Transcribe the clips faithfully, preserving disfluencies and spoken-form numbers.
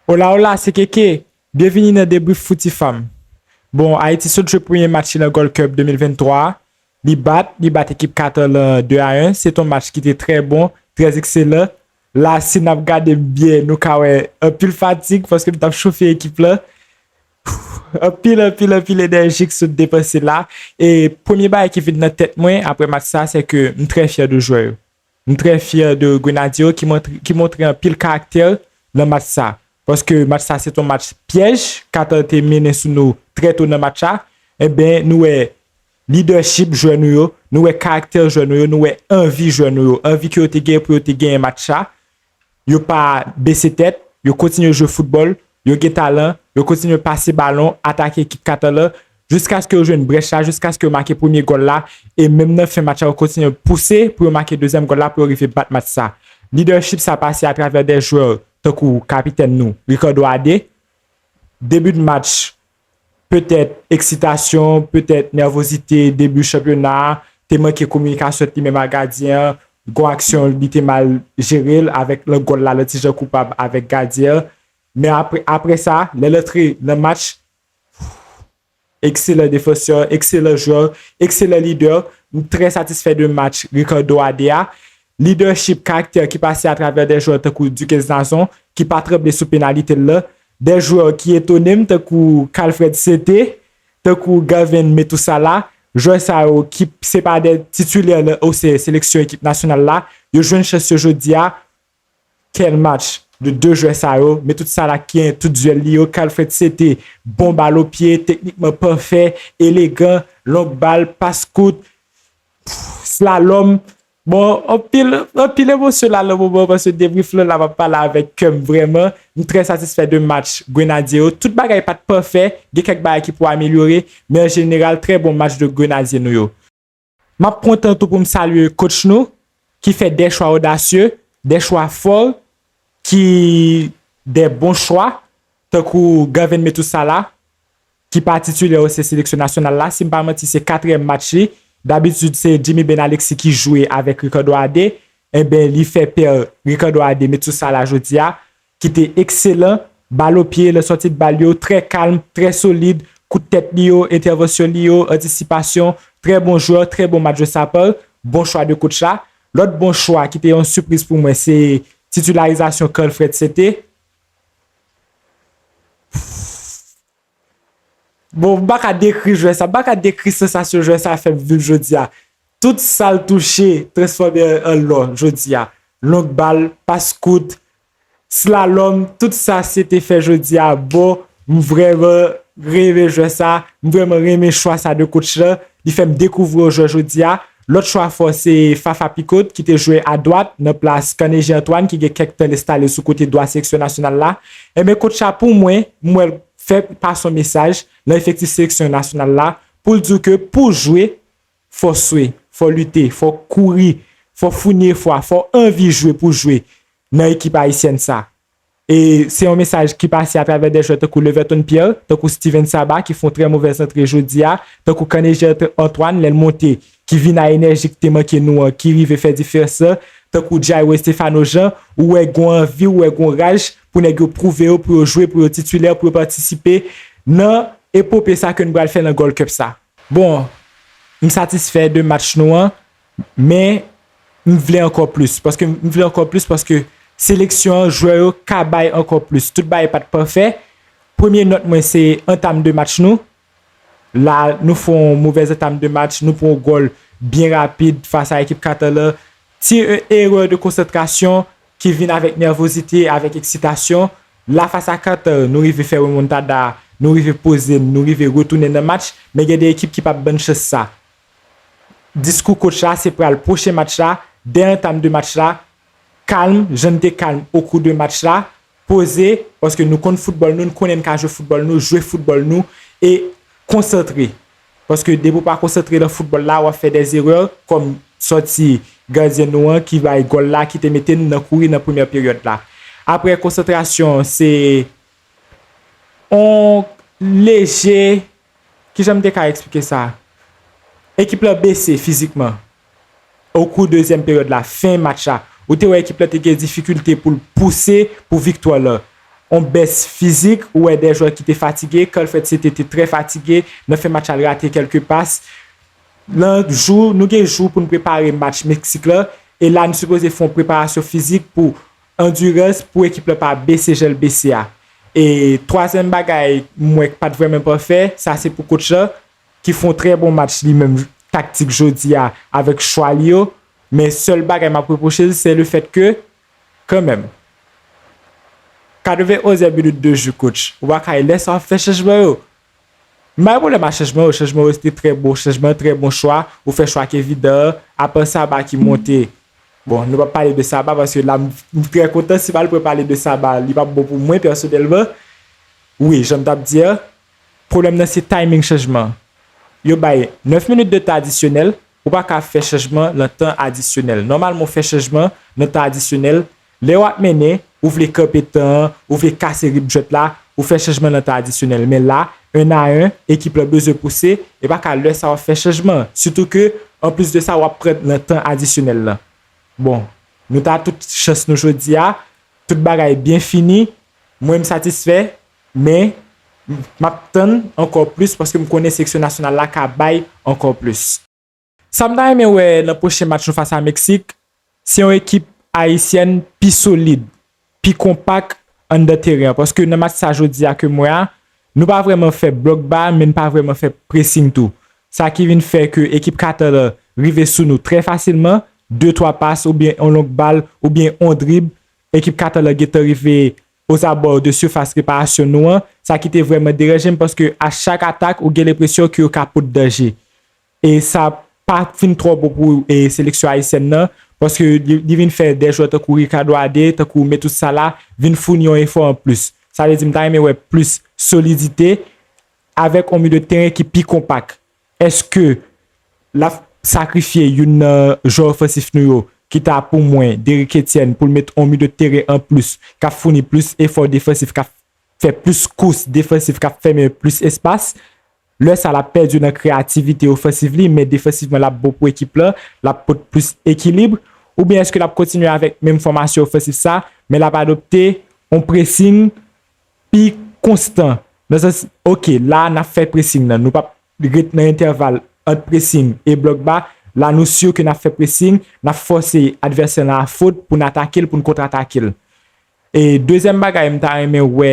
Hola, hola, se Keke. Byenvini nan Debrief Fouti Fam. Bon, Ayiti sot jwe premye match li nan Gold Cup de mil venntwa a. Li bat, li bat ekip Katar lan de a en. Se t on match ki te trè bon, trè ekselan. La, si n ap gade byen, nou ka wè anpil fatig paske nou t ap chofe ekip lan. Anpil, anpil, anpil enèji ki sot depanse la. E premye bagay ki vin nan tèt mwen apre match sa, se ke m trè fyè de jwè yo. M trè fyè de Grenadye yo ki montre, ki montre anpil karaktè nan match sa. Paske match sa se t on match pyèj, Katar te mennen sou nou trè to nan match sa. Enben, nou wè lidèchip jwè nou yo, nou wè karaktè jwè nou yo, nou wè anvi jwè nou yo, anvi ke yo te genyen pou yo te genyen match sa. Yo pa bese tèt, yo kontinye jwe foutbòl, yo gen talan, yo kontinye pase balon, atake ekip Katar lan, jiskaske yo jwenn brèch la, jiskaske yo make premye gòl la, e menm nan fen match la, yo kontinye pouse pou yo make dezyèm gòl la, pou yo rive bat match sa. Lidèchip sa pase atravè de jwè tankou kapitèn nou, Ricardo Ade. Debi de match, petèt eksitasyon, petèt nèvozite, debi chanpyona a, te manke kominikasyon ant li menm ak gadyen an, gon aksyon li te mal jere l avèk lan gòl la, lan ti jan koupab avèk gadyen an. Men apre, apre sa, lè l antre nan match, ekselan defansè, ekselan jwè, ekselan lidè. M trè satisfè de match Ricardo Ade a. Lidèchip, karaktè ki pase atravè de jwè tankou Duquesne Nazon, ki pa tranble sou penalite l lan. De jwè ki etone m tankou Carlfred Sete, tankou Gavin Metusala. Jwè sa yo ki se pa de titilè nan osè seleksyon ekip nasyonal la. Yo jwenn chans yo jodi a. Quel match de de jwè sa yo, Metusala ki gen tout dyèl li yo, Carlfred Sete, bon bal o pye, teknikman pafè, elegan, long bal, pas kout, slalom. Bon, anpil, anpil emosyon la nan moman paske debrief lan la m ap pale avèk kè m vrèman. M trè satisfè de match Grenadye yo. Tout bagay pa t pafè, gen kèk bagay ki pou amelyore, men an jeneral, trè bon match de Grenadye nou yo. M ap pran tan tou pou m salye coach nou, ki fè de chwa odasye, de chwa fò, ki de bon chwa, tankou Gavin Metusala, ki pa titilè osè seleksyon nasyonal la. Si m pa manti, se katriyèm match li. Dabitid, se Jimmy Ben Alexis ki jwe avèk Ricardo Ade. Enben, li fè pè Ricardo Ade Metusala jodi a, ki te ekselan. Bal o pye, lan sòti de bal yo, trè kalm, trè solid. Kout tèt li yo, entèvansyon li yo, antisipasyon. Trè bon jwè, trè bon match de sa part. Bon chwa de coach la. Lòt bon chwa ki te yon sipriz pou mwen, se titilarizasyon Carlfred Sete. Bon, m pa ka dekri jwè sa, m pa ka dekri sansasyon jwè sa fè m viv jodi a. Tout sa l touche transfòme an, an lò jodi a. Long bal, pas kout, slalom, tout sa Sete fè jodi a bon. M vrèman renmen jwè sa, m vrèman renmen chwa sa de coach lan. Li fè m dekouvri yon jwè jodi a. Lòt chwa fò se Fafa Picot ki te jwe adwat nan plas Kanejè Antoine ki gen kèk tan l enstale sou kote dwat seleksyon nasyonal la. Enben coach la pou mwen, m wè l fè pase yon mesaj nan efektif seleksyon nasyonal la pou l di w ke pou w jwe, fò swe, fò lite, fò kouri, fò founi efò a, fò anvi jwe pou jwe nan ekip ayisyèn sa. E se yon mesaj ki pase atravè de jwè tankou Leverton Pierre, tankou Steven Saba ki fè yon trè movèz antre jodi a, tankou Kanejè Antoine lè l monte, ki vin a enèji ki te manke nou an, ki rive fè diferans lan, tankou Jairo Estefano Jean, ou wè gon anvi, ou wè gon raj pou nèg yo pwouve yo, pou yo jwe, pou yo titilè, pou yo patisipe nan epope sa ke n pral fè nan Gold Cup sa. Bon, m satisfè de match nou an, men m vle ankò plis, paske m vle ankò plis paske seleksyon an, jwè yo ka bay ankò plis. Tout bagay pa t pafè. Premye nòt mwen se antam de match nou. La, nou fè yon movèz antam de match, nou pran yon gòl byen rapid fas a ekip Katar la. Ti e-, erè de konsantrasyon ki vin avèk nèvozite, avèk eksitasyon. La, fas a Katar, nou rive fè remontada, nou rive poze n, nou rive retounen nan match, men gen de ekip ki p ap ban n chans sa. Diskou coach la, se pral pwochen match la, dè antam de match la, kalm, jan n te kalm okou de match la, poze, paske nou konn foutbòl nou, n konnen n ka jwe foutbòl nou, jwe foutbòl nou, e konsantre. Paske depi w pa konsantre nan foutbòl la, w ap fè dè erè, kòm sòti gadyen nou an ki bay gòl la, ki te mete n nan kouri nan premyè peryòd la. Apre konsantrasyon, se on leje, kijan m te ka eksplike sa? Ekip la bese fizikman. Okou dezyèm peryòd la, fen match la, ou te wè ekip la te gen difikilte pou l pouse pou viktwa la. yon bès fizik, ou wè de jwè ki te fatige, Carl Fred Sete te trè fatige, nan fen match la l rate kèlke pas. Nan jou, nou gen jou pou n prepare match Meksik la, e la nou sipoze fè yon preparasyon fizik pou andirans, pou ekip la pa bese jan l bese a. E twazyèm bagay, m wè k pa t vrèman pafè, sa se pou coach la, ki fè yon trè bon match li menm taktik jodi a avèk chwa li yo, men sèl bagay m ap repwoche l, se le fèt ke, kanmenm, katrevenn onzyèm minit de jeu, coach, ou pa ka lè sa w ap fè chanjman yo. M pa gen pwoblèm ak chanjman yo, chanjman yo te trè bon, chanjman trè bon chwa, ou fè chwa k evidan, apa Saba ki monte. Bon, nou p ap pale de Saba paske la, m, m trè kontan si m al pran pale de Saba, li p ap bon pou mwen pèsonèlman. Wi, jan m t ap di a, pwoblèm nan se timing chanjman. Yo bay nèf minit de tan adisyonèl, ou pa ka fè chanjman nan tan adisyonèl. Nòmalman, ou fè chanjman nan tan adisyonèl, lè w ap mennen, ou vle kanpe tan an, ou vle kase ritm jwèt la, ou fè chanjman nan tan adisyonèl. Men la, en a en, ekip la bezwen pouse, e pa ka lè sa w ap fè chanjman. Sitou ke, anplis de sa, w ap pran nan tan adisyonèl la. Bon, nou ta tout chans nou jodi a, tout bagay byen fini, mwen m satisfè, men m ap tann ankò plis paske m konnen seleksyon nasyonal la ka bay ankò plis. Sa m ta renmen wè nan pwochen match nou fas a Meksik, se yon ekip ayisyèn pi solid, pi konpak anndan teren an. Paske nan match sa jodi a ke m wè a, nou pa vrèman fè blòk ba, men n pa vrèman fè pressing tou. Sa ki vin fè ke ekip Katar la rive sou nou trè fasilman, de twa pas oubyen yon long bal oubyen yon drib, ekip Katar la gentan rive ozabò de sifas reparasyon nou an, sa ki te vrèman deranje m paske a chak atak, ou gen lenpresyon ke yo ka pot danje. E sa pa fin twò bon pou e, seleksyon ayisyèn nan, paske li, li vin fè de jwè tankou Ricardo Ade, tankou Metus Salah, vin founi yon efò anplis. Sa vle di m ta renmen wè plis solidite avèk yon milye de teren ki pi konpak. Èske l ap sakrifye youn nan jwè ofansif nou yo, ki ta pou mwen, Derrick Etienne, pou l met yon milye de teren anplis, k ap founi plis efò defansif, k ap fè plis kous defansif, k ap fèmen plis espas? Lè sa l ap pèdi nan kreyativite ofansiv li, men defansivman l ap bon pou ekip la, l ap pot plis ekilib, oubyen èske l ap kontinye avèk menm fòmasyon ofansif sa, men l ap adopte yon pressing pi konstan? Nan sans, oke, la n ap fè pressing nan, nou p ap ret nan entèval ant pressing e blòk ba, la nou si ke n ap fè pressing, n ap fòse advèsè lan a fot pou n atake l, pou n kontratake l. E dezyèm bagay m ta renmen wè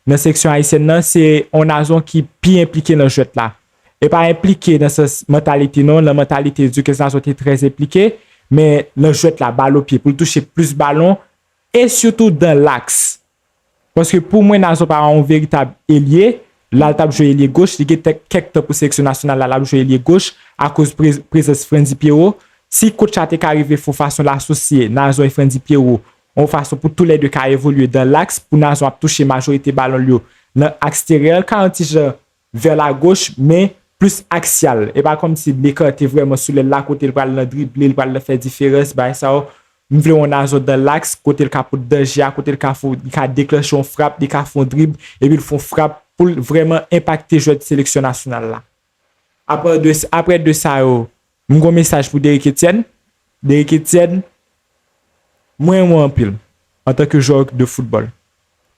nan seleksyon ayisyèn nan, se yon Nazon ki pi enplike nan jwèt la. E pa enplike nan sans mantalite non, nan mantalite Duquesne Nazon te trè enplike, men nan jwèt la, bal o pye, pou l touche plis balon, e sitou dan laks. Paske pou mwen, Nazon pa yon veritab elye, la l t ap jwe elye goch, li gen kèk tan pou seleksyon nasyonal la, l ap jwe elye goch, akoz pre, prezans Frantzy Pierrot. Si coach la te ka rive fè yon fason l asosye Nazon e Frantzy Pierrot, yon fason pou toulède ka evolye dan laks, pou Nazon ap touche majorite balon l yo nan aks teryè, l ka yon ti jan vè lagoch, men plis aksyal. E pa kòmsi Lekar te vrèman sou lèl la, kote l pral nan drible, l pral nan fè diferans, bagay sa yo. M vle yon Nazon dan laks, kote l ka pot danje a, kote l ka fè, li ka deklanche yon frap, li ka fè yon drib, epi l fè yon frap pou l vrèman enpakte jwèt seleksyon nasyonal la. Apre de, apre de sa yo, m gon mesaj pou Derrick Etienne. Derrick Etienne, mwen renmen w anpil, antanke jwè de foutbòl.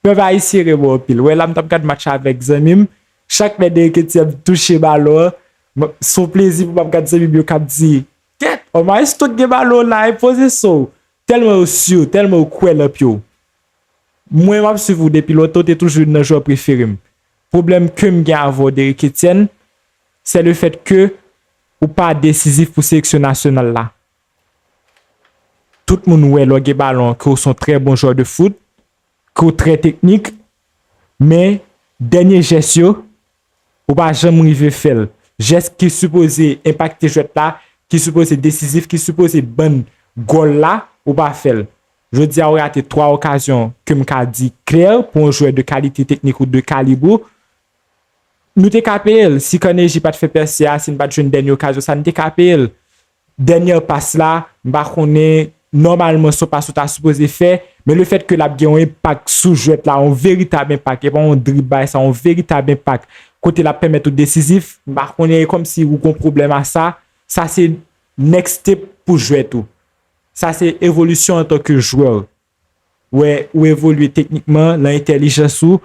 Pèp ayisyen renmen w anpil. Wè la m t ap gad match avèk zanmi m, chak lè Derrick Etienne touche balon an, m, se yon plezi pou m ap gad zanmi m yo k ap di, kèt, o maestro k gen balon la, e poze son w. Tèlman yo si w, tèlman yo kwè nan pye w. Mwen m ap swiv ou depi lontan, w te toujou youn nan jwè prefere m. Pwoblèm ke m gen avè w, Derrick Etienne, se le fèt ke ou pa desizif pou seleksyon nasyonal la. Tout moun wè lè w gen balon ke w se yon trè bon jwè de foot, ke w trè teknik, men dènye jès yo, ou pa janm rive fè l. Jès ki sipoze enpakte jwèt la, ki sipoze desizif, ki sipoze ban n gòl la, ou pa fè l. Jodi a, ou rate twa okazyon ke m ka di klè pou yon jwè de kalite teknik ou de kalib ou. Nou te ka peye l. Si Kanejy pa t fè pèse a, si n pa t jwenn dènye okazyon sa, n te ka peye l. Dènye pas la, m pa konnen, nòmalman, se yon pas ou ta sipoze fè, men le fèt ke l ap gen yon enpak sou jwèt la, yon veritab enpak, e pa yon drib bagay sa, yon veritab enpak, kote l ap pèmèt ou desizif, m pa konnen, e kòmsi ou gon pwoblèm a sa, sa se next step pou jwèt ou. Sa se evolisyon antanke jwè. wè ou evolye teknikman, nan entèlijans ou.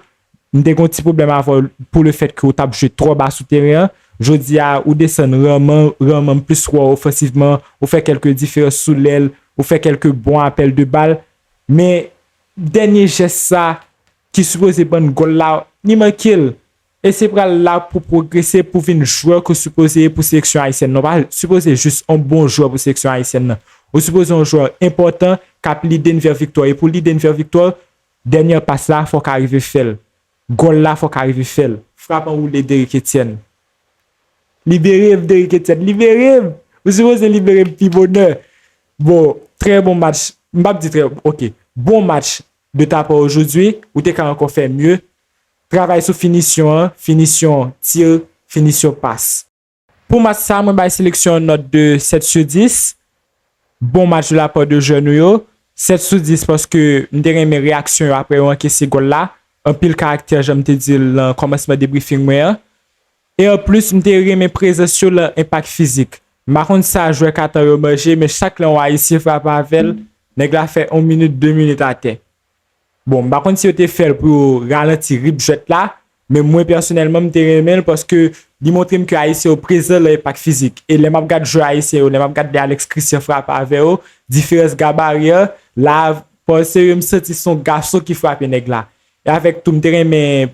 M te gen yon ti pwoblèm avè w pou le fèt ke w t ap jwe twò ba sou teren an. Jodi a, ou desann ranman, ranman m plis wè w ofansivman, ou fè kèlke diferans sou lèl, ou fè kèlke bon apèl de bal. Men, dènye jès sa ki sipoze ban n gòl la, li manke l. E se pral la pou pwogrese, pou vin jwè ke w sipoze ye pou seleksyon ayisyèn nan. Ou pa sipoze jis yon bon jwè pou seleksyon ayisyèn nan. Ou sipoze yon jwè enpòtan k ap lide n vè viktwa. E pou lide n vè viktwa, dènye pas la, fò w ka rive fè l. Gòl la, fò w ka rive fè l. Frap anwoule Derrick Etienne. Libere m, Derrick Etienne, libere m! Ou sipoze libere m pi bonè. Bon, trè bon match. M p ap di trè, ok. Bon match de ta part aujourd'hui. Ou te ka ankò fè mye. Travay sou finisyon an, finisyon tir, finisyon pas. Pou match sa, mwen bay seleksyon an nòt de sèt sou dis. Bon match de la part de jwè nou yo. Sèt sou dis paske m te renmen reyaksyon yo apre yo ankese gòl la. Anpil karaktè, jan m te di l nan kòmansman debriefing mwen an. E anplis, m te renmen prezans yo lan enpak fizik. M pa konn sa jwè Katar yo manje, men chak lè yon Ayisyen frape avè l, nèg la fè yon minit, de minit atè. Bon, m pa konn si yo te fè l pou yo ralanti ritm jwèt la, men mwen pèsonèlman, m te renmen l paske li montre m ke Ayisyen yo prezan lan enpak fizik. E lè m ap gad jwè ayisyen yo, lè m ap gad lè Alex Christian frape avè yo, diferans gabari an, la, pase m santi se yon gason ki frape nèg la. E avèk tou, m te renmen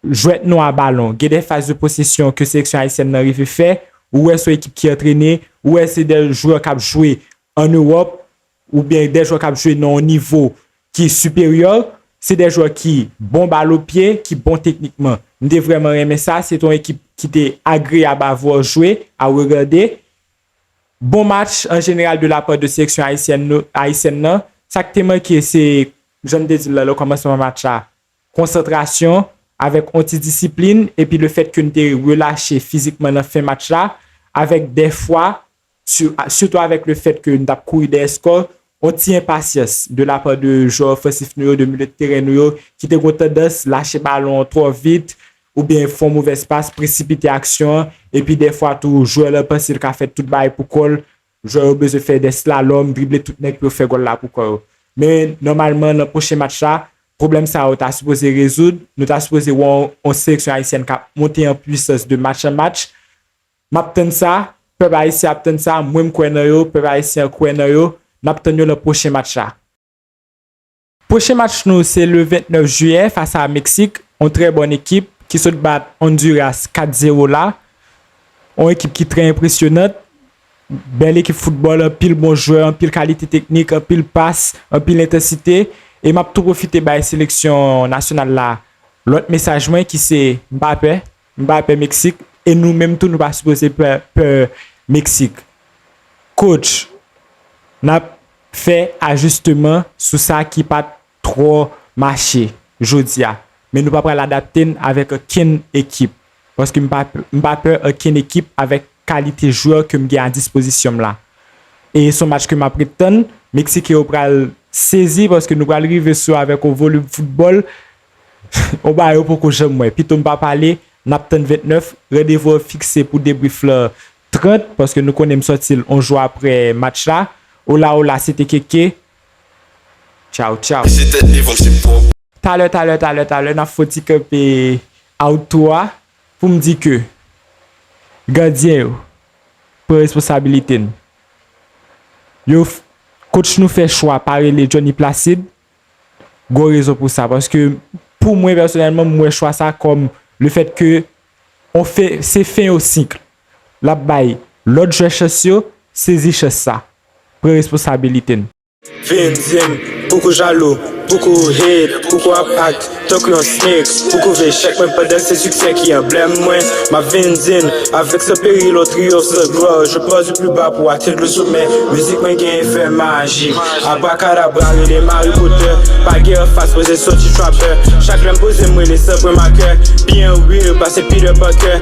jwèt nou a balon. Gen de faz de posesyon ke seleksyon ayisyèn nan rive fè, ou wè se yon ekip ki antrene, ou wè se de jwè k ap jwe ann Ewòp, oubyen de jwè k ap jwe nan yon nivo ki siperyè, se de jwè ki bon bal o pye, ki bon teknikman. M te vrèman renmen sa, se te yon ekip ki te agreyab a vwè jwe, a regade. Bon match an jeneral de la part de seleksyon ayisyèn nou, ayisyèn nan. Sa k te manke, se, jan m te di l lan, le kòmansman match la, konsantrasyon, avèk yon ti disiplin, epi le fèt ke n te relache fizikman nan fen match la, avèk dèfwa, si-, sitou avèk le fèt ke n t ap kouri dèyè skò, yon ti enpasyans de la part de jwè ofansif nou yo, de milye de teren nou yo, ki te gen tandans lache balon twò vit, oubyen fè yon movèz pas, presipite aksyon an, epi dèfwa tou, jwè lan panse l ka fè tout bagay pou kò l, jwè yo bezwen fè de slalòm, drible tout nèg pou yo fè gòl la pou kò yo. Men, nòmalman, nan pwochen match la, pwoblèm sa yo ta sipoze rezoud. Nou ta sipoze wè yon, yon seleksyon ayisyèn k ap monte an pwisans de match an match. M ap tann sa, pèp ayisyen ap tann sa, mwen m kwè nan yo, pèp ayisyen an kwè nan yo. N ap tann yo nan pwochen match la. Pwochen match nou se le vennèf jiyè fas a Meksik, yon trè bòn ekip ki sot bat Honduras kat zewo la. Yon ekip ki trè enpresyonant, bèl ekip foutbòl, anpil bon jwè, anpil kalite teknik, anpil pas, anpil entansite. E m ap tou pwofite bay seleksyon nasyonal la lòt mesaj mwen ki se, m pa pè, m pa pè Meksik, e nou menm tou nou pa sipoze pè, pè Meksik. Coach, n ap fè ajisteman sou sa ki pa t twò mache jodi a. Men nou pa pral adapte n avèk okenn ekip. Paske m pa, m pa pè okenn ekip avèk kalite jwè ke m gen a dispozisyon m la. E se yon match ke m ap ret tann. Meksiken yo pral sezi paske nou pral rive sou yo avèk yon volim foutbòl. Yon bagay yo poko janm wè. Pito m pa pale, n ap tann vennèf. Randevou an fikse pou debrief lan trant, paske nou konnen m sòti l yon jou apre match la. Ola, ola, se te Keke. Tchaw, tchaw. Se tèt li, fòk se pwòp. Talè, talè, talè, talè, n ap fè yon ti kanpe outro a pou m di ke gadyen yo pran responsabilite n. Yo f-, coach nou fè chwa pa rele Johnny Placide, gon rezon pou sa. Paske pou mwen pèsonèlman, m wè chwa sa kòm le fèt ke on fe-, se fen yon sik. L ap bay lòt jwè chans yo, sezi chans sa. Pran responsabilite n. Vin di m, pouki w jalou, pouki w hate, pouki w ap act tankou yon snake, pouki w vle echèk mwen pandan se siksè ki anblèm mwen. M ap vin di n, avèk san peril, on triomphe sans gloire, je pars du plus bas pour atteindre le sommet. Mizik mwen gen efè majik, abrakadabra, rele m Harry Potter. Pa gen anfas, poze soti trapper. Chak lè m poze m rele san pran makè. Byen real, pase Peter Parker.